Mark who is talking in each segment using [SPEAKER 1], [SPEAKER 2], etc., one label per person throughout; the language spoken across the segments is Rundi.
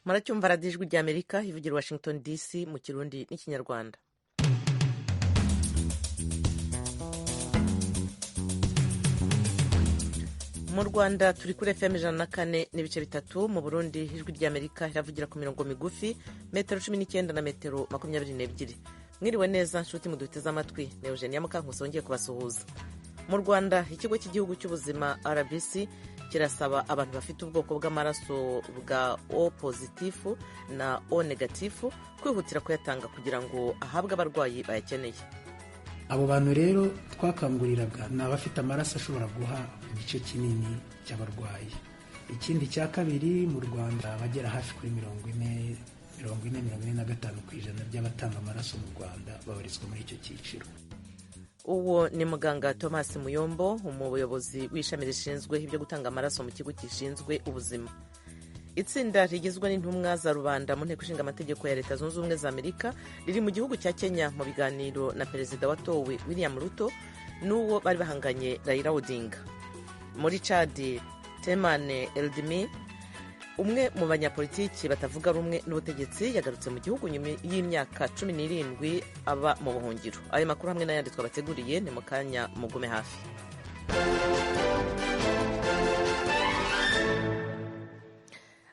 [SPEAKER 1] Muracyumva radiyo Ijwi ry'Amerika ivugira i Washington DC mu Kirundi n'Ikinyarwanda. Mu Rwanda turi kuri FM 104.3, mu Burundi Ijwi ry'Amerika iravugira ku mirongo migufi metero 19 na metero 22. Mwiriwe neza nshuti muduteze amatwi, ni Eugenia Mukankusi wongeye kubasuhuza. Mu Rwanda ikigo cy'igihugu cy'ubuzima RBC kirasaba abantu bafite ubwoko bw'amaraso bwa O pozitifu na O negatifu kwihutira kuyatanga kugira ngo ahabwe abarwayi bayakeneye.
[SPEAKER 2] Abo bantu rero twakanguriraga ni abafite amaraso ashobora guha igice kinini cy'abarwayi. Ikindi cya kabiri, mu Rwanda abagera hafi kuri 40, 45% by'abatanga amaraso mu Rwanda babarizwa muri icyo cyiciro.
[SPEAKER 1] Uwo ni muganga Thomas Muyombo, umuyobozi w'ishami rishinzwe ibyo gutanga amaraso mu kigo gishinzwe ubuzima. Itsinda rigizwe n'intumwa za rubanda mu nteko ishinga amategeko ya Leta Zunze Ubumwe za Amerika riri mu gihugu cya Kenya mu biganiro na perezida watowe William Ruto n'uwo bari bahanganye Raila Odinga. Muri Chad, Temane Eldimi, umwe mu banyapolitiki batavuga rumwe n'ubutegetsi, yagarutse mu gihugu nyuma y'imyaka 17 aba mu buhungiro. Ayo makuru hamwe n'ayandi twabateguriye ni mu kanya, mugume hafi.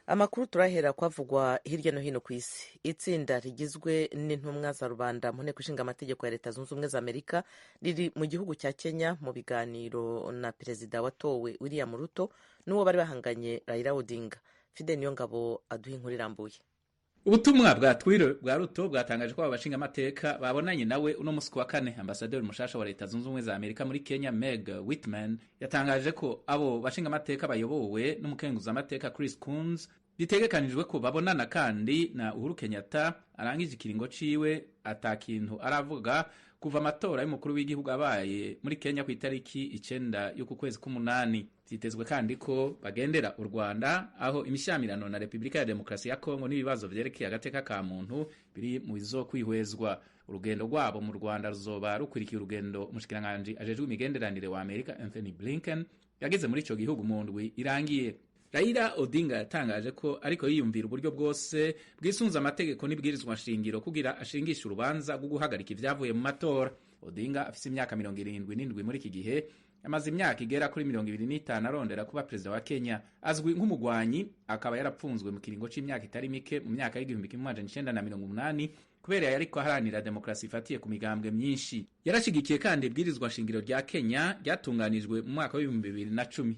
[SPEAKER 1] Amakuru turahera kwavugwa hirya no hino ku isi. Itsinda rigizwe n'intumwa za rubanda mu nteko ishinga amategeko ya Leta Zunze Ubumwe za Amerika riri mu gihugu cya Kenya mu biganiro na perezida watowe William Ruto n'uwo bari bahanganye Raila Odinga. Fide Niyongabo aduha inkuru irambuye.
[SPEAKER 3] Ubutumwa bwa Twitter bwa Ruto bwatangaje ko abo bashingamateka babonanye nawe uno musi wa kane. Ambasaderi mushasha wa Leta Zunze Ubumwe za Amerika muri Kenya, Meg Whitman, yatangaje ko abo bashingamateka bayobowe n'umukenguzamateka Chris Coons bitegekanijwe ko babonana kandi na Uhuru Kenyatta arangije ikiringo ciwe ata kintu aravuga kuva amatora y'umukuru w'igihugu abaye muri Kenya ku itariki 9 y'uku kwezi k'umunani. Vyitezwe kandi ko bagendera u Rwanda aho imishamirano na Republika ya Demokarasi ya Kongo n'ibibazo vyerekeye agateka ka muntu biri mu bizokwihwezwa. Urugendo rwabo mu Rwanda ruzoba rukurikiye urugendo umushikiranganji ajejwe imigenderanire wa Amerika Anthony Blinken yageze muri ico gihugu mu ndwi irangiye. Raila Odinga yatangaje ko ariko yiyumvira uburyo bwose bwisunze amategeko n'ibwirizwa nshingiro kugira ashingishe urubanza rwo guhagarika ivyavuye mu matora. Odinga afise imyaka 77 muri iki gihe, amaze imyaka igera kuri 25 arondera kuba perezida wa Kenya. Azwi nk'umugwanyi, akaba yarapfunzwe mu kiringo c'imyaka itari mike mu myaka y'1980 kubera yariko aharanira demokarasi ifatiye ku migambwe myinshi. Yarashigikiye kandi ibwirizwa nshingiro rya Kenya ryatunganijwe mu mwaka w'2010.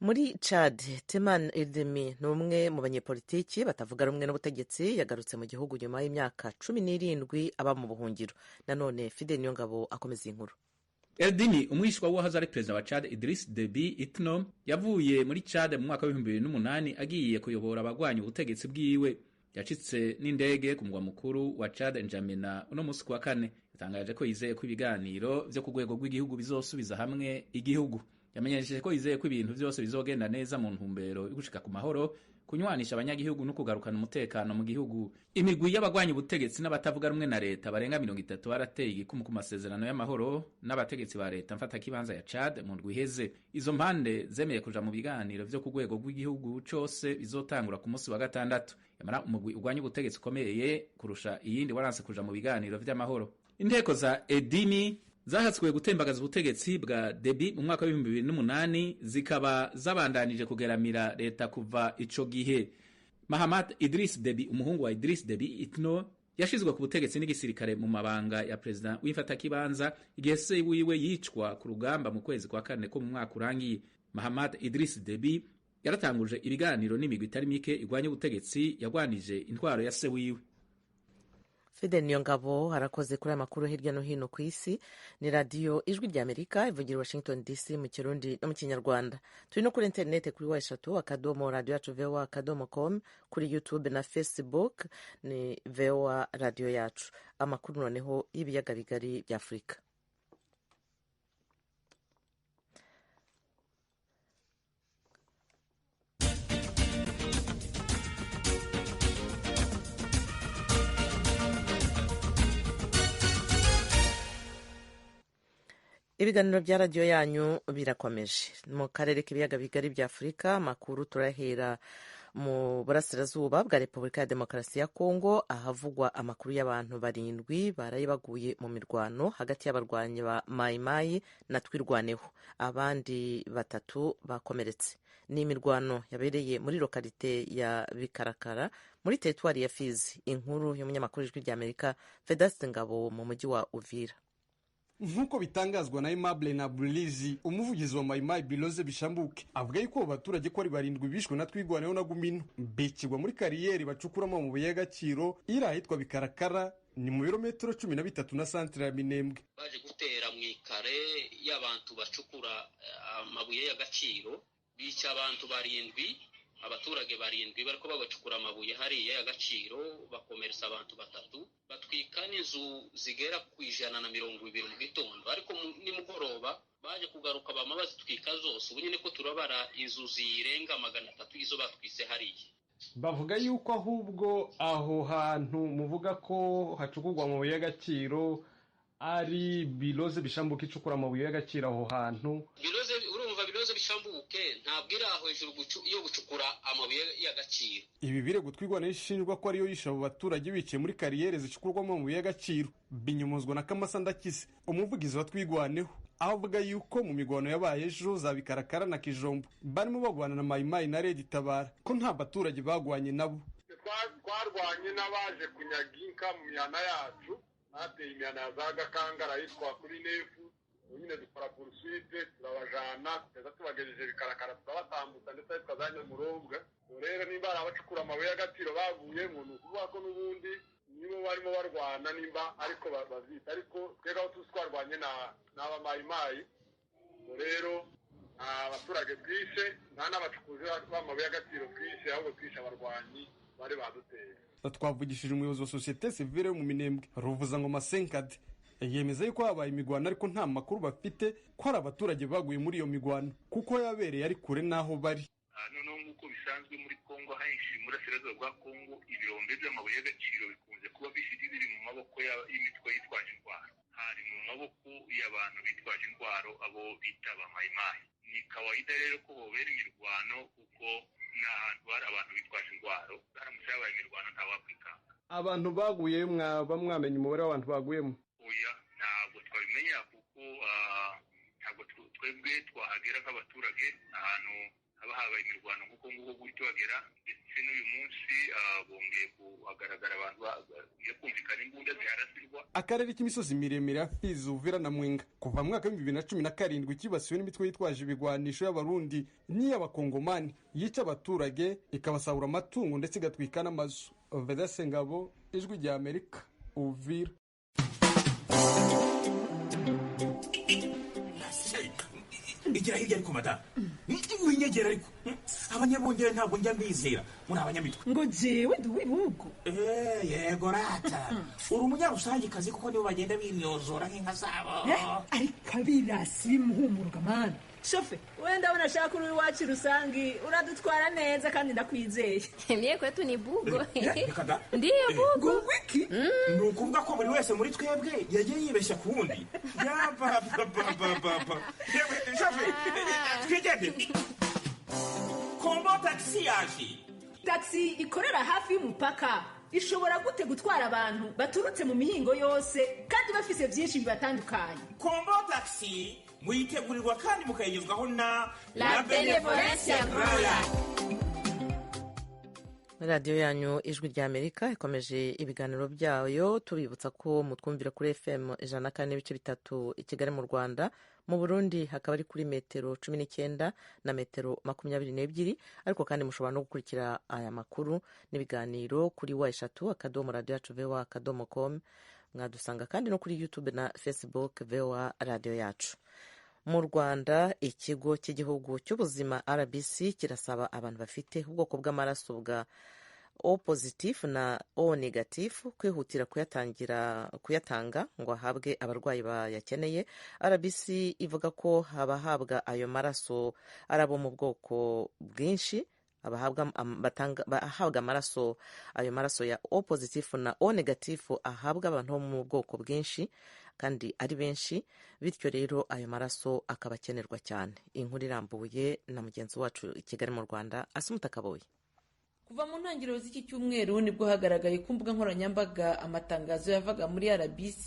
[SPEAKER 1] Muri Chad, Teman Eldemi ni umwe mu banyepolitiki batavuga rumwe n'ubutegetsi, yagarutse mu gihugu nyuma y'imyaka 17 aba mu buhungiro. Nanone Fide Niyongabo akomeza inkuru.
[SPEAKER 3] Eldimi, umwishwa w'uwahoze ari perezida wa Chad Idris Deby Itno, yavuye muri Chad mu mwaka w'2008 agiye kuyobora abagwanya ubutegetsi bwiwe. Yacitse n'indege ku mugwa mukuru wa Chad N'Djamena uno musi ku wa kane. Yatangaje ko yizeye ko ibiganiro vyo ku rwego rw'igihugu bizosubiza hamwe igihugu. Yamenyesheje ko yizeye ko ibintu vyose bizogenda neza mu ntumbero yo gushika ku mahoro, kunywanisha abanyagihugu no kugarukana umutekano mu gihugu. Imigwi y'abagwanya ubutegetsi n'abatavuga rumwe na leta barenga 30 barateye igikumu ku masezerano y'amahoro n'abategetsi ba leta mfatakibanza ya Chad mu ndwi iheze. Izo mpande zemeye kuja mu biganiro vyo ku rwego rw'igihugu cose bizotangura ku musi wa gatandatu. Yamara umugwi ugwanya ubutegetsi ukomeye kurusha iyindi waranse kuja mu biganiro vy'amahoro. Inteko za Edimi zahatswe gutembagaza ubutegetsi bwa Deby mu mwaka w'ibihumbi 2008 zikaba zabandanije kugeramira leta kuva ico gihe. Mahamat Idris Deby, umuhungu wa Idris Deby Itno, yashizwe ku butegetsi n'igisirikare mu mabanga ya perezida w'imfatakibanza igihe se wiwe yicwa ku rugamba mu kwezi kwa kane ko mu mwaka urangiye. Mahamat Idris Deby yaratanguje ibiganiro n'imigwi itari mike igwanya ubutegetsi yagwanije intwaro ya se wiwe.
[SPEAKER 1] Fide Niyongabo arakoze kuri aya makuru hirya no hino ku isi. Ni radiyo Ijwi ry'Amerika ivugira Washington DC mu Kirundi no mu Kinyarwanda. Turi no kuri interineti kuri w radiyo yacu voa.com, kuri YouTube na Facebook ni VOA radiyo yacu. Amakuru noneho y'ibiyaga bigari bya Afurika. Ibiganiro bya radiyo yanyu birakomeje mu karere k'ibiyaga bigari bya Afurika. Amakuru turahera Mu burasirazuba bwa Repubulika ya Demokarasi ya Kongo, ahavugwa amakuru y'abantu 7 baraye baguye mu mirwano hagati y'abarwanyi ba Mayimayi na Twirwaneho, abandi 3 bakomeretse. Ni imirwano yabereye muri lokalite ya Bikarakara muri teritwari ya Fizi. Inkuru y'umunyamakuru Ijwi ry'Amerika Vedaste Ngabo mu mujyi wa Uvira.
[SPEAKER 4] Nk'uko bitangazwa na Aimable na Bulizi, umuvugizi wa Mayimayi Biloze Bishambuke, avuga yuko abo baturage ko ari 7 bishwe na Twirwaneho na Gumino, bikigwa muri kariyeri bacukuramo amabuye y'agaciro iri ahitwa Bikarakara, ni mu birometero 13 na santire ya Minembwe.
[SPEAKER 5] Baje gutera mu ikare y'abantu bacukura amabuye y'agaciro, bica abantu 7, abaturage 7 bariko babacukura amabuye hariya y'agaciro, bakomeretsa abantu 3, batwika n'inzu zigera ku 120 mu gitondo. Ariko nimugoroba baje kugaruka bama bazitwika zose. Ubu nyine ko turabara inzu zirenga 300 izo batwise hariya.
[SPEAKER 4] Bavuga yuko ahubwo aho hantu muvuga ko hacukurwa amabuye y'agaciro ari Biloze Bishambuke icukura amabuye y'agaciro aho hantu.
[SPEAKER 5] Biloze, urumva Biloze Bishambuke ntabwo iri aho hejuru yo gucukura amabuye y'agaciro.
[SPEAKER 4] Ibi birego Twirwaneho ishinjwa ko ariyo yishe abo baturage biciye muri kariyeri zicukurwamo amabuye y'agaciro binyomozwa na Kamasa Ndakise, umuvugizi wa Twirwaneho, aho avuga yuko mu migwano yabaye ejo za Bikarakara na Kijombo barimo bagwana na Mayimayi na Red Tabara, ko nta baturage bagwanye nabo.
[SPEAKER 6] Twarwanye n'abaje kunyaga inka mu mihana yacu, bateye imihana ya za Gakangara yitwa kuri Nefu. Nyine dukora poursuite, turabajana kugeza tubagejeje Bikarakara, turabatambutsa ndetse ahitwa za Nyamurombwa. Rero nimba hari abacukura amabuye y'agaciro baguyemo, ni ukuvuga ko n'ubundi nibo barimo barwana, nimba ariko babyita, ariko twebwe aho tuzi twarwanye n'abamayimayi. Rero abaturage twishe, nta n'abacukuzi b'amabuye y'agaciro twishe, ahubwo twishe abarwanyi bari baduteye.
[SPEAKER 4] Twavugishije umuyobozi wa sosiyete sivile yo mu Minembwe, Ruvuzangoma Senkade, yemeza yuko habaye imigwano ariko nta makuru bafite ko hari abaturage baguye muri iyo migwano, kuko yabereye ari kure n'aho bari.
[SPEAKER 7] Noneho nk'uko bisanzwe muri Kongo, henshi mu burasirazuba bwa Kongo, ibirombe by'amabuye y'agaciro bikunze kuba biri mu maboko y'imitwe yitwaje intwaro. Hari mu maboko y'abantu bitwaje intwaro, abo bita abamayimayi. Ni kawaida rero ko hobera imirwano, kuko ni ahantu hari abantu bitwaje intwaro. Haramutse habaye imirwano ntawakwikanga.
[SPEAKER 4] Abantu baguye mwaba mwamenya umubare w'abantu baguyemo?
[SPEAKER 7] Oya, ntabwo twabimenya, kuko ntabwo twebwe twahagera nk'abaturage ahantu haba habaye imirwano nk'uko nguko guhita bagera. Ndetse n'uyu munsi bongeye kuhagaragara abantu bagiye kumvikana imbunda ziharasirwa.
[SPEAKER 4] Akarere k'imisozi miremire ya Fizi, Uvira na Mwenga kuva mu mwaka 2017 kibasiwe n'imitwe yitwaje ibigwanisho y'Abarundi n'iy'Abakongomani, yica abaturage, ikabasahura amatungo ndetse igatwika n'amazu. Vedaste Ngabo, Ijwi rya Amerika, Uvira.
[SPEAKER 8] Igira hirya ariko madamu, winyegera ariko abanyabongera ntabwo njya mbizera muri abanyamitwe.
[SPEAKER 9] Ngo jewe ndi uw'ibihugu.
[SPEAKER 8] Yego rata, uri umunyarusangikazi kuko nibo bagenda binyozora nk'inka zabo.
[SPEAKER 9] Ariko abirasi bimuhumuruka mana shofe, wenda ndabona ashaka uri iwacu rusangi uradutwara neza kandi ndakwizeye.
[SPEAKER 10] Mie kwetu ni bugo.
[SPEAKER 8] Reka da.
[SPEAKER 10] Ndiyo bugo.
[SPEAKER 9] Wiki
[SPEAKER 8] ni ukuvuga ko buri wese muri twebwe yagiye yibeshya ku wundi. Yabababababa, shofe, twigende. Kombo Tagisi yaje.
[SPEAKER 9] Tagisi ikorera hafi y'umupaka ishobora gute gutwara abantu baturutse mu mihingo yose kandi bafise byinshi bibatandukanye?
[SPEAKER 8] Kombo Tagisi muyitegurirwa kandi mukayigezwaho na
[SPEAKER 10] La Benevolencia Royal.
[SPEAKER 1] Radiyo yanyu Ijwi rya Amerika ikomeje ibiganiro byayo. Tubibutsa ko mutwumvira kuri FM 104.3 i Kigali mu Rwanda. Mu Burundi hakaba ari kuri metero 19 na metero 22. Ariko kandi mushobora no gukurikira aya makuru n'ibiganiro kuri w3.radioyacu.voa.com. Mwadusanga kandi no kuri YouTube na Facebook VOA Radio Yacu. Mu Rwanda, ikigo cy'igihugu cy'ubuzima RBC kirasaba abantu bafite ubwoko bw'amaraso bwa O positif na O negatif kwihutira kuyatanga ngo ahabwe abarwayi bayakeneye. RBC ivuga ko abahabwa ayo maraso ari abo mu bwoko bwinshi, abahabwa amaraso, ayo maraso ya O positif na O negatif ahabwa abantu bo mu bwoko bwinshi kandi ari benshi, bityo rero ayo maraso akaba akenerwa cyane. Inkuru irambuye na mugenzi wacu i Kigali mu Rwanda, Asumuta Kaboyi.
[SPEAKER 11] Kuva mu ntangiriro z'iki cyumweru nibwo hagaragaye ku mbuga nkoranyambaga amatangazo yavaga muri RBC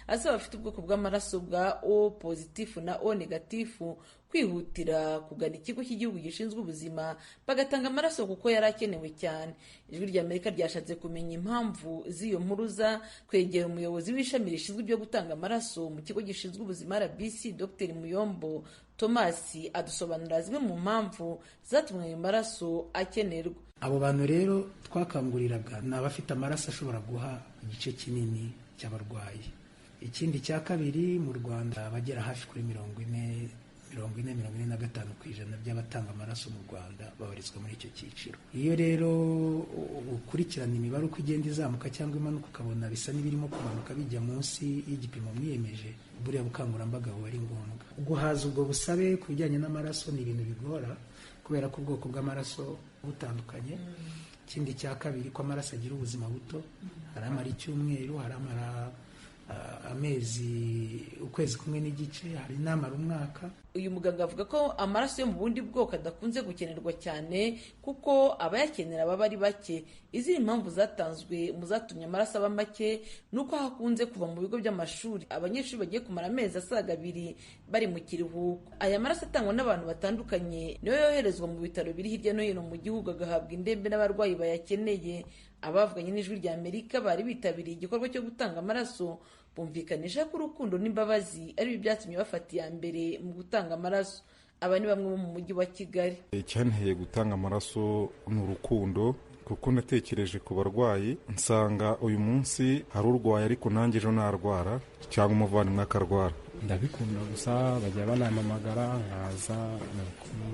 [SPEAKER 11] asaba abafite ubwoko bw'amaraso bwa O pozitifu na O negatifu kwihutira kugana ikigo cy'igihugu gishinzwe ubuzima bagatanga amaraso kuko yari akenewe cyane. Ijwi rya Amerika ryashatse kumenya impamvu z'iyo mpuruza, kwegera umuyobozi w'ishami rishinzwe ibyo gutanga amaraso mu kigo gishinzwe ubuzima RBC, Dr Muyombo Thomas, adusobanurira zimwe mu mpamvu zatumye ayo maraso akenerwa.
[SPEAKER 2] Abo bantu rero twakanguriraga ni abafite amaraso ashobora guha igice kinini cy'abarwayi. Ikindi cya kabiri, mu Rwanda abagera hafi kuri 40, 45% by'abatanga amaraso mu Rwanda babarizwa muri icyo cyiciro. Iyo rero ukurikirana imibare uko igenda izamuka cyangwa imanuka, ukabona bisa n'ibirimo kumanuka bijya munsi y'igipimo mwiyemeje, buriya bukangurambaga buba ari ngombwa. Guhaza ubwo busabe ku bijyanye n'amaraso ni ibintu bigora kubera ko ubwoko bw'amaraso butandukanye. Ikindi cya kabiri, ko amaraso agira ubuzima buto, hari amara icyumweru, hari amara amezi, ukwezi kumwe n'igice, hari n'amara umwaka.
[SPEAKER 11] Uyu muganga avuga ko amaraso yo mu bundi bwoko adakunze gukenerwa cyane kuko abayakenera baba ari bake. Izindi mpamvu zatanzwe mu zatumye amaraso aba make ni uko hakunze kuva mu bigo by'amashuri abanyeshuri bagiye kumara amezi asaga 2 bari mu kiruhuko. Aya maraso atangwa n'abantu batandukanye niyo yoherezwa mu bitaro biri hirya no hino mu gihugu, agahabwa indembe n'abarwayi bayakeneye. Abavuganye n'Ijwi rya Amerika bari bitabiriye igikorwa cyo gutanga amaraso bumvikanisha ko urukundo n'imbabazi ari byo byatumye bafata iya mbere mu gutanga amaraso. Aba ni bamwe bo mu mujyi wa Kigali.
[SPEAKER 12] Icyanteye gutanga amaraso ni urukundo, kuko natekereje ku barwayi nsanga uyu munsi hari urwaye ariko nanjye ejo narwara cyangwa umuvandimwe akarwara.
[SPEAKER 13] Ndabikunda gusa bajya banampamagara nkaza,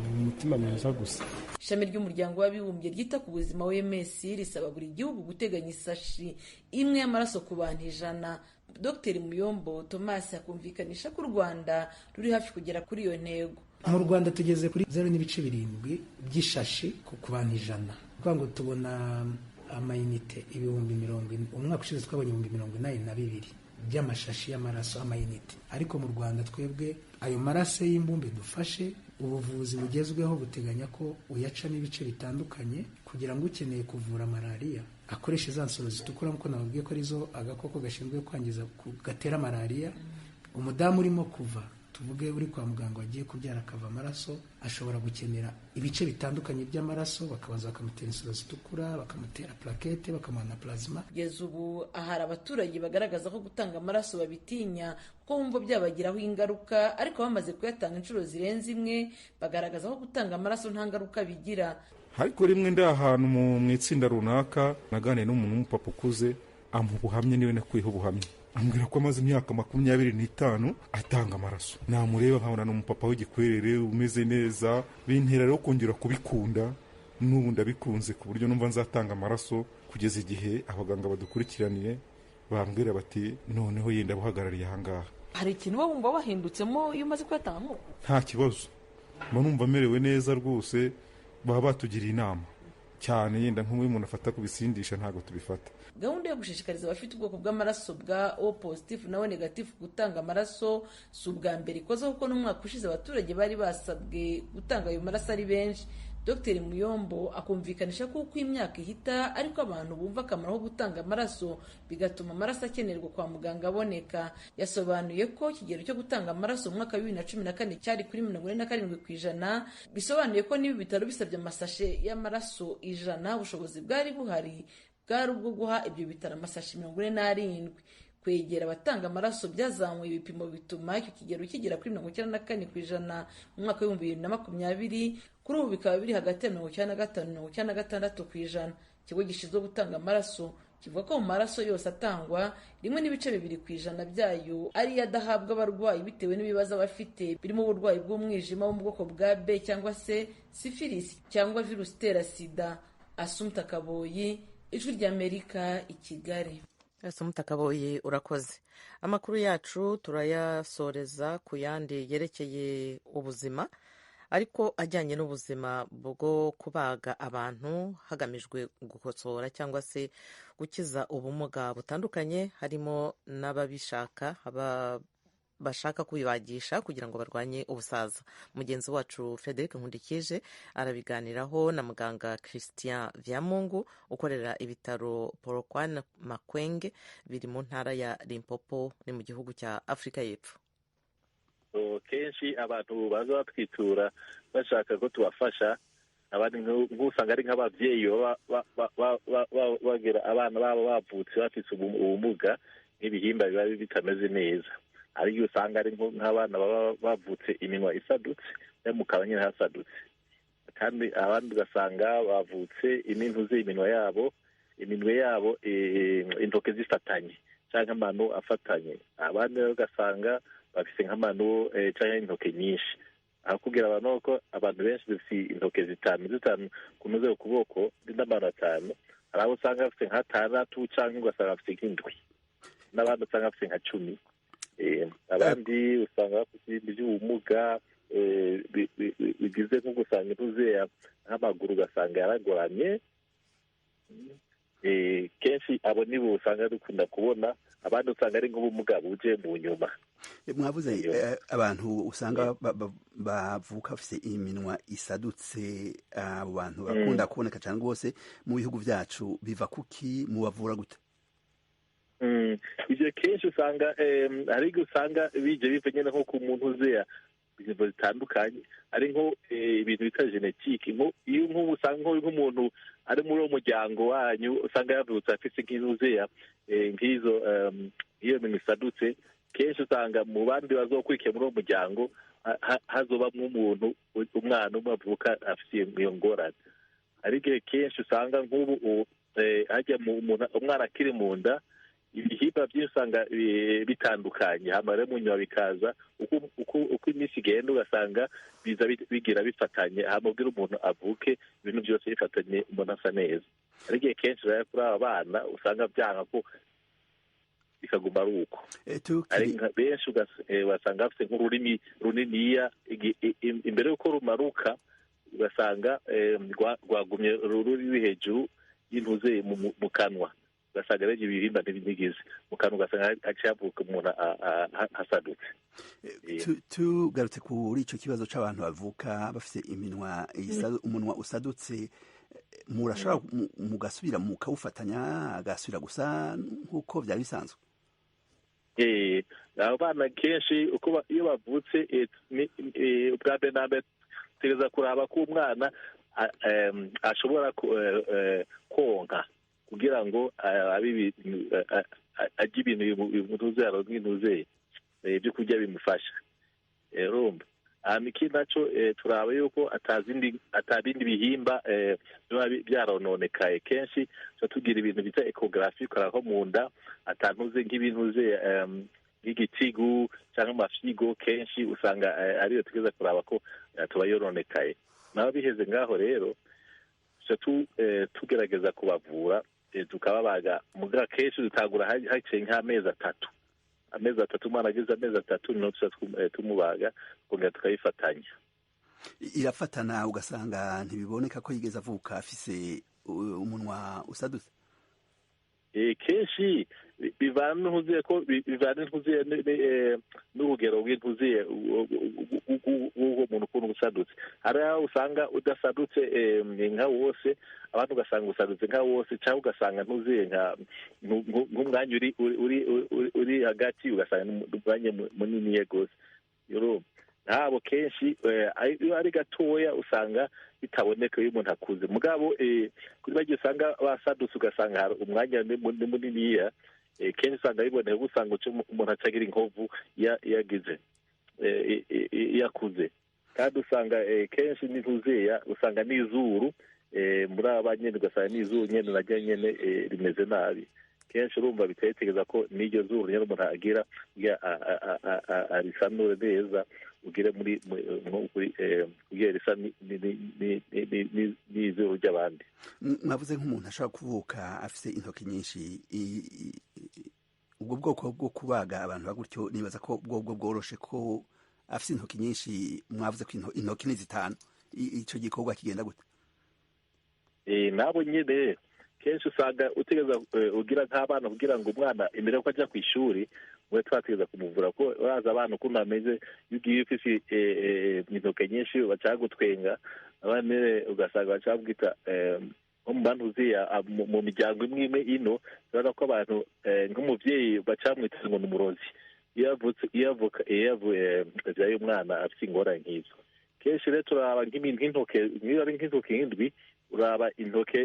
[SPEAKER 13] umutima mwiza gusa.
[SPEAKER 11] Ishami ry'umuryango w'abibumbye ryita ku buzima OMS risaba buri gihugu guteganya isashi imwe y'amaraso ku bantu 100. Dr Muyombo Thomas akumvikanisha ko u Rwanda ruri hafi kugera kuri iyo ntego.
[SPEAKER 2] Mu Rwanda tugeze kuri 0.7 by'ishashi ku bantu 100. Kuvuga ngo tubona amayinite 40,000, umwaka ushize twabonye 82,000 by'amashashi y'amaraso, amayinite. Ariko mu Rwanda twebwe ayo maraso y'imbumbe dufashe, ubuvuzi bugezweho buteganya ko uyacamo ibice bitandukanye kugira ngo ukeneye kuvura malariya akoreshe za nsoro zitukura, nk'uko nababwiye ko arizo agakoko gashinzwe kwangiza gatera malariya. Umudamu urimo kuva, tuvuge uri kwa muganga wagiye kubyara akava amaraso, ashobora gukenera ibice bitandukanye by'amaraso, bakabanza bakamutera insoro zitukura, bakamutera plakete, bakamuha na plasma.
[SPEAKER 11] Kugeza ubu ahari abaturage bagaragaza ko gutanga amaraso babitinya kuko bumva byabagiraho ingaruka, ariko bamaze kuyatanga inshuro zirenze imwe bagaragaza ko gutanga amaraso nta ngaruka bigira.
[SPEAKER 12] Ariko rimwe ndi ahantu mu itsinda runaka naganiye n'umuntu w'umupapa ukuze, amuha ubuhamya, niwe nakuyeho ubuhamya, ambwira ko amaze imyaka 25 atanga amaraso. Namureba nkabona ni umupapa w'igikwerere umeze neza, bintera rero kongera kubikunda. N'ubu ndabikunze ku buryo numva nzatanga amaraso kugeza igihe abaganga badukurikiraniye bambwira bati noneho yenda buhagarariye ahangaha.
[SPEAKER 11] Hari ikintu uba wumva wahindutsemo iyo umaze kuyatanga?
[SPEAKER 12] Nta kibazo, mba numva amerewe neza rwose. Baba batugiriye inama cyane, yenda nk'uyu umuntu afata kubisindisha ntabwo tubifata.
[SPEAKER 11] Gahunda yo gushishikariza abafite ubwoko bw'amaraso bwa O positif na O negatif gutanga amaraso si ubwa mbere ikoze, kuko n'umwaka ushize abaturage bari basabwe gutanga ayo maraso ari benshi. Dr Muyombo akumvikanisha ko uko imyaka ihita ariko abantu bumva akamaro ko gutanga amaraso, bigatuma amaraso akenerwa kwa muganga aboneka. Yasobanuye ko ikigero cyo gutanga amaraso mu mwaka wa 2014 cyari kuri 47%, bisobanuye ko niba ibitaro bisabye amasashe y'amaraso 100, ubushobozi bwari buhari bwari ubwo guha ibyo bitaro amasashi 47. Kwegera abatanga amaraso byazamuye ibipimo bituma icyo kigero kigera kuri 94% mu mwaka wa 2020, kuri ubu bikaba biri hagati ya 95 na 96%. Ikigo gishinzwe gutanga amaraso kivuga ko mu maraso yose atangwa 1.2% byayo ari adahabwa abarwayi bitewe n'ibibazo bafite, birimo uburwayi bw'umwijima wo mu bwoko bwa B cyangwa se syphilis cyangwa virusi itera sida. Asumta Kaboyi, Ijwi ry'Amerika i Kigali.
[SPEAKER 1] Asumta Kaboyi, urakoze. Amakuru yacu turayasoreza ku yandi yerekeye ubuzima, ariko ajyanye n'ubuzima bwo kubaga abantu hagamijwe gukosora cyangwa se gukiza ubumuga butandukanye, harimo n'ababishaka bashaka kwibagisha kugira ngo barwanye ubusaza. Mugenzi wacu Frederic Nkundikije arabiganiraho na muganga Christian Vyamungu ukorera ibitaro Polokwane Makwenge biri mu ntara ya Limpopo, ni mu gihugu cya Afurika y'Epfo.
[SPEAKER 14] Kenshi abantu baza batwitura bashaka ko tubafasha, abandi nk'usanga ari nk'ababyeyi bagira abana babo bavutse bafite ubumuga nk'ibihimba biba bitameze neza. Hari igihe usanga ari nk'abana baba bavutse iminwa isadutse, mu kanwa nyine hasadutse, kandi abandi ugasanga bavutse imintuze iminwa yabo, iminwe yabo intoke zifatanye cyangwa amano afatanye, abandi ugasanga bafite nk'amano cyangwa intoke nyinshi. Aho kugira abantu ko abantu benshi dufite intoke zitanu zitanu kunoze ukuboko n'amano atanu, hari abo usanga bafite nk'atandatu cyangwa ugasanga bafite nk'indwi, n'abandi usanga bafite nka 10. Abandi usanga bafite ibindi by'ubumuga bigize nko gusanga intuzeya nk'amaguru ugasanga yaragoramye. Kenshi abo nibo usanga dukunda kubona, abandi usanga ari nk'ubumuga buje mu nyuma.
[SPEAKER 15] Mwavuze abantu usanga bavuka bafite iminwa isadutse, abo bantu bakunda kuboneka cyane rwose mu bihugu byacu, biva kuki? Mubavura gute?
[SPEAKER 14] Ibyo kenshi usanga hari igihe usanga bije biva nyine nko ku muntu uzeya ibintu bitandukanye, ari nko ibintu bita genetike. Iyo nk'ubu usanga nk'umuntu ari muri uwo muryango wanyu usanga yavutse afite nk'intuzeya nk'izo iyo minwa isadutse, kenshi usanga mu bandi bazokurikiye muri uwo muryango hazobamwo umuntu, umwana umwe avuka afite iyo ngorane. Hari igihe kenshi usanga nk'ubu hajya umwana akiri mu nda, ibihimba byinshi usanga bitandukanye, hama rero mu nyuma bikaza uko iminsi igenda ugasanga biza bigira bifatanye, hama ubwira umuntu avuke ibintu byose bifatanye, umuntu asa neza. Hari igihe kenshi rero kuri aba bana usanga byanga ko bikaguma ari uko. Benshi ugasanga bafite nk'ururimi runiniya, imbere y'uko rumaruka ugasanga rwagumye ruri hejuru y'intuze mu kanwa, ugasanga rero ibihimba ntibigize mu kanwa, ugasanga haciye havuka umuntu hasadutse.
[SPEAKER 15] Tugarutse kuri icyo kibazo cy'abantu bavuka bafite iminwa umunwa usadutse, murashobora mugasubira mukawufatanya agasubira gusa nk'uko byari bisanzwe?
[SPEAKER 14] Abo bana kenshi iyo bavutse, ubwa mbere na mbere tugerageza kuraba ko umwana ashobora konka kugira ngo arye ibintu bimutuze, aronke intuze ibyo kurya bimufasha. Urumva ikindi nacyo turaba yuko atabindi bihimba biba byarononekaye. Kenshi tuba tugira ibintu bita ekogarafi, ukaraba ko mu nda atantuze nk'ibintuze nk'igitigu cyangwa amafyigo, kenshi usanga ariyo tugeza kuraba ko tuba yoronekaye. Naho biheze ngaho rero tugerageza kubavura, tukababaga. Muga kenshi dutangura haciye nk'amezi atatu, amezi atatu, umwana ageze amezi atatu niho tuca tumubaga, tukongera tukayifatanya.
[SPEAKER 15] Irafatana ugasanga ntibiboneka ko yigeze avuka afise umunwa usadutse?
[SPEAKER 14] Kenshi bivana n'intuziye ko bivana n'intuziye n'urugero rw'intuziye w'uwo muntu ukuntu usadutse. Hari aho usanga udasadutse nka wose, abantu ugasanga usadutse nka wose, cyangwa ugasanga ntuziye nk'umwanya uri hagati, ugasanga umwanya munini rwose. Nk'abo kenshi iyo ari gatoya usanga bitaboneka iyo umuntu akuze. Mugabo kuri bagiye usanga basadutse, ugasanga hari umwanya ni muniniya, kenshi usanga biboneka, usanga umuntu acagira inkovu yagize yakuze. Kandi usanga kenshi n'intuzeya usanga n'izuru muri aba nyene, ugasanga n'izuru nyene naryo nyene rimeze nabi. Kenshi urumva bitekereza ko n'iryo zuru nyene umuntu agira arisanure neza, ugire muri kugira risa n'izuru ry'abandi.
[SPEAKER 15] Mwavuze nk'umuntu ashobora kuvuka afise intoki nyinshi, ubwo bwoko bwo kubaga abantu bagutyo nibaza ko bwobwo bworoshe ko afise intoki nyinshi. Mwavuze ko intoki ni 5, ico gikorwa kigenda gute?
[SPEAKER 14] Nabo nyene kenshi usanga utegeza ugira nk'abana kugira ngo umwana imbere yuko ajya ku ishuri We twategeza kumuvura ko uraza abana ukuntu bameze, iyo ugiye ufise intoke nyinshi bacagutwenga, abana ugasanga bacabwita nko mu bantu uziya mu miryango imwe imwe ino, urabona ko abantu nk'umuvyeyi bacamwita ngo ni umurozi iyo avutse, iyo avuka, iyo avuye avyaye umwana afite ingorane nk'izo. Kenshi rero turaba nk'intoke, niba ari nk'intoke nk'indwi, uraba intoke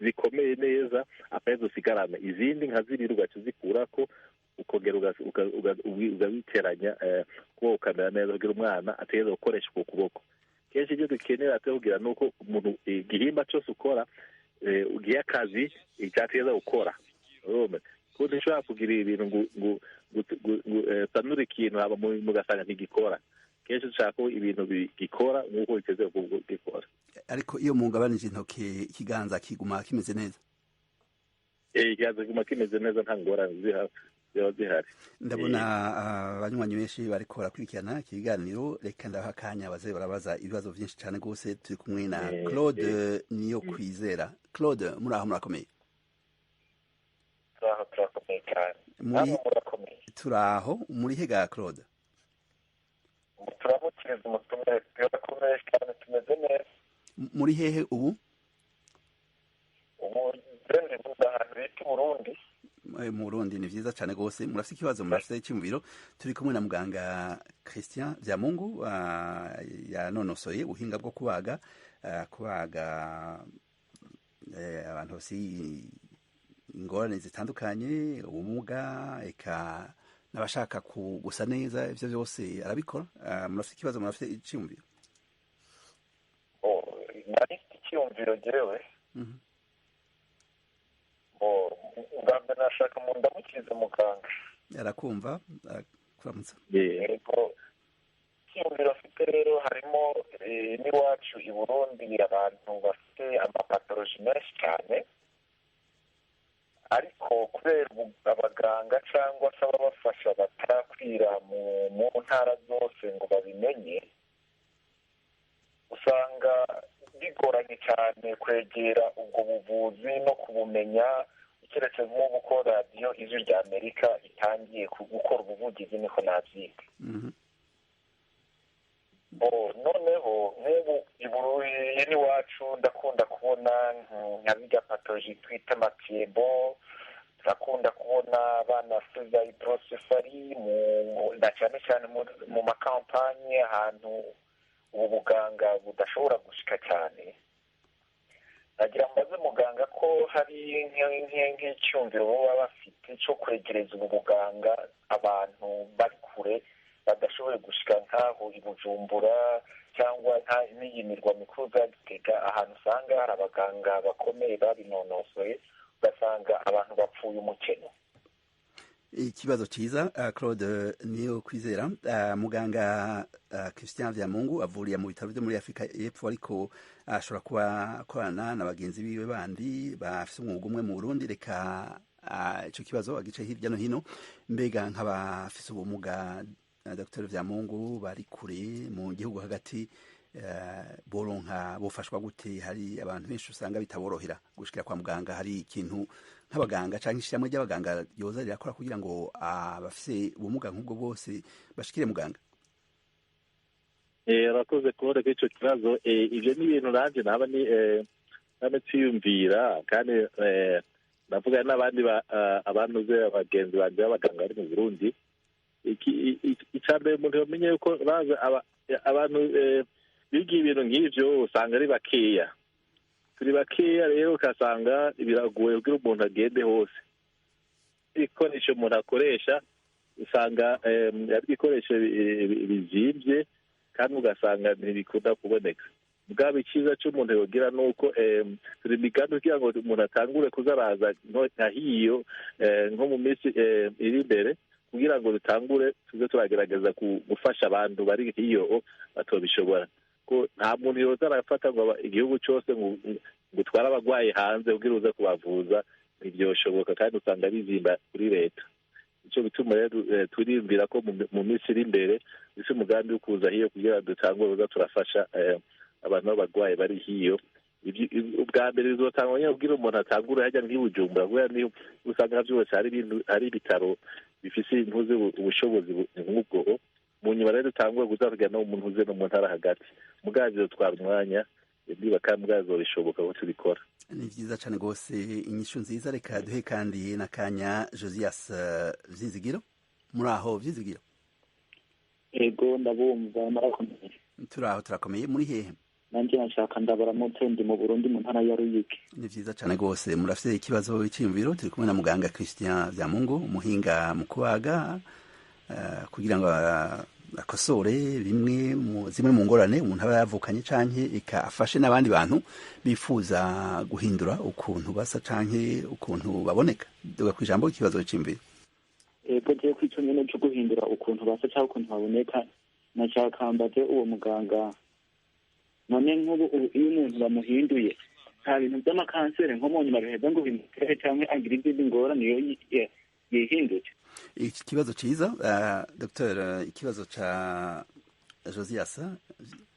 [SPEAKER 14] zikomeye neza apana usigarana izindi nka zibiri ugaca uzikurako, ukongera ukabiteranya kuba ukamera neza kugira umwana ategereza gukoresha uko kuboko. Kenshi ibyo dukenera kugira ni uko umuntu igihimba cyose ukora ugiye akazi icyategereza gukora, kuko ntushobora kugira ibintu ngo usanure ikintu haba mugasanga ntigikora. Kenshi dushaka ko ibintu bigikora nk'uko biteze gukora.
[SPEAKER 15] Ariko iyo mugabanije intoke, ikiganza kiguma kimeze neza?
[SPEAKER 14] Ikiganza kiguma kimeze neza, nta ngorane ziba zihari.
[SPEAKER 15] Ndabona abanywanyi benshi bariko barakurikirana ikiganiro, reka ndabaha akanya baze barabaza ibibazo byinshi cyane rwose. Turi kumwe na Claude Niyo Kwizera. Claude, muri aho murakomeye?
[SPEAKER 16] Turaho, turakomeye cyane. Murakomeye?
[SPEAKER 15] Turaho. Muri hega, Claude?
[SPEAKER 16] Turamukiriza umutumire, turakomeye cyane, tumeze neza.
[SPEAKER 15] Muri hehe ubu?
[SPEAKER 16] Ubu ndi ahantu bita Burundi.
[SPEAKER 15] Mu Burundi ni vyiza cyane rwose. Murafite ikibazo, murafite icyumviro? Turi kumwe na muganga Christian Vyamungu, yanonosoye ubuhinga bwo kubaga, kubaga abantu bafite ingorane zitandukanye, ubumuga, eka n'abashaka gusa neza, ivyo byose arabikora. Murafite ikibazo, murafite icyumviro?
[SPEAKER 16] Nari mfite icyumviro jewe. Bwa mbere nashaka mu ndamukirize muganga.
[SPEAKER 15] Arakumva, arakuramutsa.
[SPEAKER 16] Yego, icyumviro afite rero harimo n'iwacu i Burundi abantu bafite amapatoloji menshi cyane, ariko kubera abaganga cyangwa se ababafasha batarakwira mu ntara zose ngo babimenye, usanga bigoranye cyane kwegera ubwo buvuzi no kubumenya, keretse nk'ubu ko radiyo Ijwi rya Amerika itangiye gukora ubuvugizi, niko nabyita. Noneho nk'ubu n'iwacu ndakunda kubona nka bijya patoloji twita amatiyebo, turakunda kubona abana bafite za hydrocéphalie, na cyane cyane mu makampanye ahantu ubu buganga budashobora gushika cyane. Nagira mbaze muganga ko hari nk'icyumviro baba bafite cyo kwegereza ubu buganga abantu bari kure badashoboye gushika nk'aho i Bujumbura cyangwa n'iyi mirwa mikuru za Gitega, ahantu usanga hari abaganga bakomeye babinonosoye, ugasanga abantu bapfuye umukeno.
[SPEAKER 15] Ikibazo ciza, Claude Niyo Kwizera. Muganga Christian Vyamungu avuriye mu bitaro byo muri Afrika y'Epfo, ariko ashobora kuba akorana na bagenzi biwe bandi bafise umwuga umwe mu Burundi. Reka ico kibazo agice hirya no hino. Mbega nk'abafise ubumuga, Dr Vyamungu, bari kure mu gihugu hagati, boronka bofashwa gute? Hari abantu benshi usanga bitaborohera gushikira kwa muganga. Hari ikintu nk'abaganga canke ishirahamwe ry'abaganga ryoza rirakora kugira ngo abafise ubumuga nk'ubwo bwose bashikire muganga?
[SPEAKER 14] Arakoze kubona ko ico kibazo. Ivyo ni ibintu nanje naba ni niyumvira, kandi navuga n'abandi abantuze abagenzi banje b'abaganga bari mu Burundi. Ica mbere umuntu yomenye yuko baza abantu biga ibintu nk'ivyo usanga ari bakeya, turi bakeya rero ugasanga biragoye kugira umuntu agende hose. Ibikoresho umuntu akoresha usanga ari ibikoresho bizimvye, kandi ugasanga ntibikunda kuboneka. Bwaba icyiza cy'umuntu yogira ni uko turi imigambi kugira ngo umuntu atangure kuzaraza nka hiyo nko mu minsi iri imbere, kugira ngo dutangure tuze turagerageza gufasha abantu bari hiyo batobishobora. Ko nta muntu yoza arafata ngo igihugu cyose ngo utware abagwayi hanze kugira uze kubavuza, ntibyoshoboka, kandi usanga bizimba kuri leta. Icyo bituma rero turiyumvira ko mu minsi iri imbere ese umugambi wo kuza hiyo kugira dutangure uza turafasha abantu b'abagwayi bari hiyo. Ubwa mbere bizotangwa nyine kugira umuntu atangure hajya nk'i Bujumbura, kubera niyo usanga byose hari ibintu, hari ibitaro bifise intuze ubushobozi nk'ubwo. Mu nyuma rero dutangure kuza no mu ntuze no mu ntara hagati, mugabo bizotwara umwanya niba kandi mugabo bishoboka ko tubikora.
[SPEAKER 15] Ni vyiza cane rwose, inyishu nziza. Reka duhe kandi n'akanya Josias Vyizigiro. Muri aho Vyizigiro?
[SPEAKER 17] Ego, ndabumva, murakomeye?
[SPEAKER 15] Turaho, turakomeye. Muri hehe?
[SPEAKER 17] Nanjye nashaka ndabaramutse, ndi mu Burundi mu ntara ya Ruyigi.
[SPEAKER 15] Ni vyiza cane rwose. Murafise ikibazo, iciyumviro? Turi kumwe na muganga Christian Vyamungu, umuhinga mu kubaga kugira ngo akosore bimwe mu zimwe mu ngorane umuntu aba yavukanye, canke eka afashe n'abandi bantu bifuza guhindura ukuntu basa canke ukuntu baboneka. Duga kw'ijambo, ikibazo, c'iyumviro.
[SPEAKER 17] Ego, jewe kw'ico nyene co guhindura ukuntu basa canke ukuntu baboneka, nashaka mbaze uwo muganga: none nk'ubu iyo umuntu bamuhinduye, nta bintu by'amakanseri nko mu nyuma biheza ngo bimutere canke agire izindi ngorane iyo yihinduje?
[SPEAKER 15] Iki kibazo ciza, Dr. Ikibazo ca Josias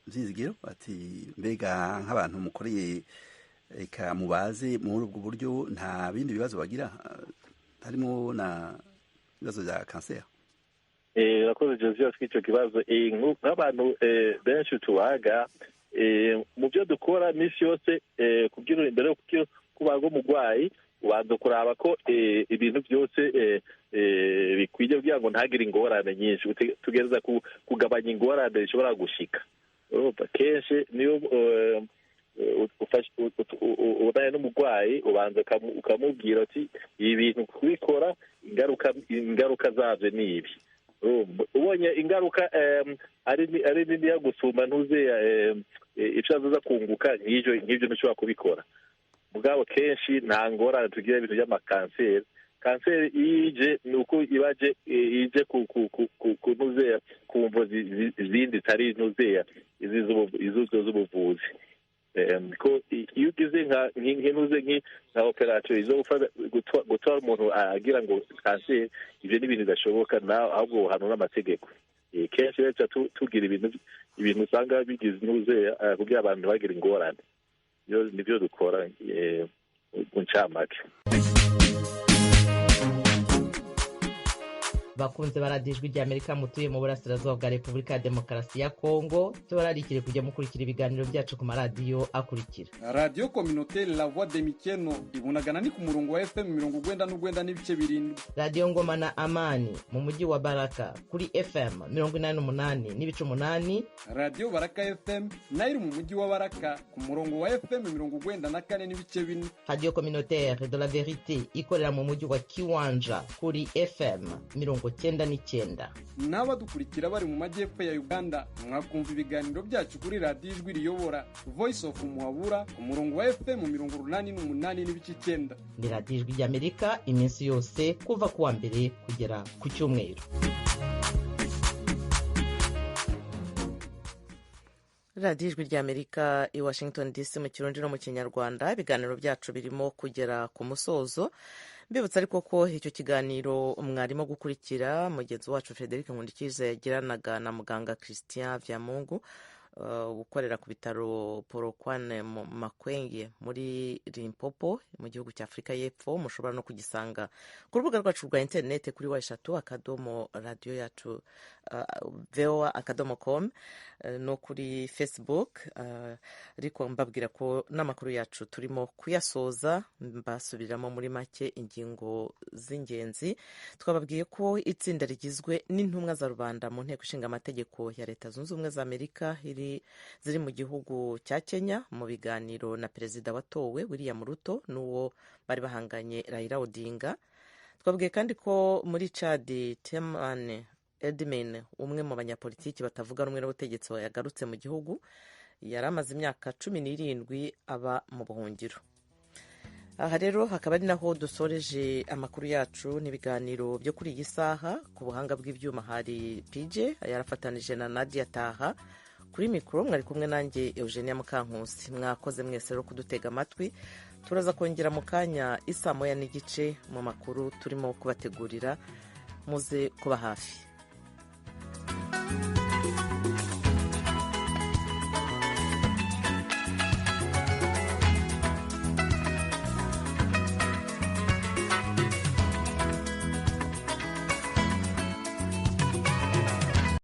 [SPEAKER 15] Vyizigiro ati: mbega nk'abantu mukoreye eka mubaze muri ubwo buryo, nta bindi bibazo bagira harimo na ibibazo vya kanseri?
[SPEAKER 14] Urakoze Josias kw'icyo kibazo. Nk'abantu benshi tubaga, mu byo dukora iminsi yose, kugira imbere yo kubaga umurwayi, ubanza kuraba ko ibintu byose bikwiye kugira ngo ntagire ingorane nyinshi. Tugereza kugabanya ingorane zishobora gushika. Urumva kenshi niyo ubonanye n'umurwayi, ubanza ukamubwira uti: ibi bintu kubikora, ingaruka zabyo ni ibi. Ubonye ingaruka ari niniya gusumba ntuzeya icyo aza kunguka, nk'ibyo ntushobora kubikora. Mugabo kenshi nta ngorane tugira ibintu by'amakanseri. Kanseri iyo ije ni uko ibaje ije ku ntuzeya ku mvo zindi zitari ntuzeya izo z'ubuvuzi. Ko iyo ugize nk'intuze nka operasiyo izo gutwara umuntu agira ngo kanseri, ibyo ni ibintu bidashoboka, nawe ahubwo uhanwa n'amategeko. Kenshi rero tugira ibintu usanga bigize intuzeya kugira abantu ntibagire ingorane. Nibyo dukora mu ncamake.
[SPEAKER 1] Bakunze baradiyo Ijwi ry'Amerika mutuye mu burasirazuba bwa Repubulika ya Demokarasi ya Kongo, tubararikire kujya mukurikira ibiganiro byacu ku maradiyo akurikira:
[SPEAKER 4] Radiyo Communautaire La Voix de Mikeno ibunagana ni ku murongo wa FM 99.7.
[SPEAKER 1] Radiyo Ngoma na Amani mu mujyi wa Baraka kuri FM 88.8.
[SPEAKER 4] Radiyo Baraka FM nayo iri mu mujyi wa Baraka ku murongo wa FM 94.4.
[SPEAKER 1] Radiyo Communautaire de la Verite ikorera mu mujyi wa Kiwanja kuri FM 99.
[SPEAKER 4] N'abadukurikira bari mu majyepfo ya Uganda, mwakumva ibiganiro byacu kuri Radiyo Ijwi Riyobora Voice of Muhabura ku murongo wa FM 88.9.
[SPEAKER 1] Ni Radiyo Ijwi ry'Amerika iminsi yose kuva ku wa mbere kugera ku cyumweru. Radiyo Ijwi ry'Amerika i Washington DC mu Kirundi no mu Kinyarwanda. Ibiganiro byacu birimo kugera ku musozo. Mbibutsa ariko ko icyo kiganiro mwarimo gukurikira mugenzi wacu Frederic Nkundikiza yagiranaga na muganga Christian Vyamungu, ukorera ku bitaro Polokwane Makwenge muri Limpopo mu gihugu cya Afurika y'Epfo. Mushobora no kugisanga ku rubuga rwacu rwa interineti kuri www.radioyacu.voa.com no kuri Facebook. Ariko mbabwira ko n'amakuru yacu turimo kuyasoza, mbasubiriramo muri make ingingo z'ingenzi. Twababwiye ko itsinda rigizwe n'intumwa za rubanda mu nteko ishinga amategeko ya Leta Zunze Ubumwe za Amerika ziri mu gihugu cya Kenya mu biganiro na perezida watowe William Ruto n'uwo bari bahanganye Raila Odinga. Twabwiye kandi ko muri Chad, Temane Edmin, umwe mu banyapolitiki batavuga rumwe n'ubutegetsi, yagarutse mu gihugu. Yari amaze imyaka 17 aba mu buhungiro. Aha rero hakaba ari naho dusoreje amakuru yacu n'ibiganiro byo kuri iyi saha. Ku buhanga bw'ibyuma hari PJ yarafatanije na Nadia Taha. Kuri mikoro mwari kumwe nanjye Eugenia Mukankusi. Mwakoze mwese rero kudutega amatwi. Turaza kongera mu kanya isaa 1:30 mu makuru turimo kubategurira. Muze kuba hafi.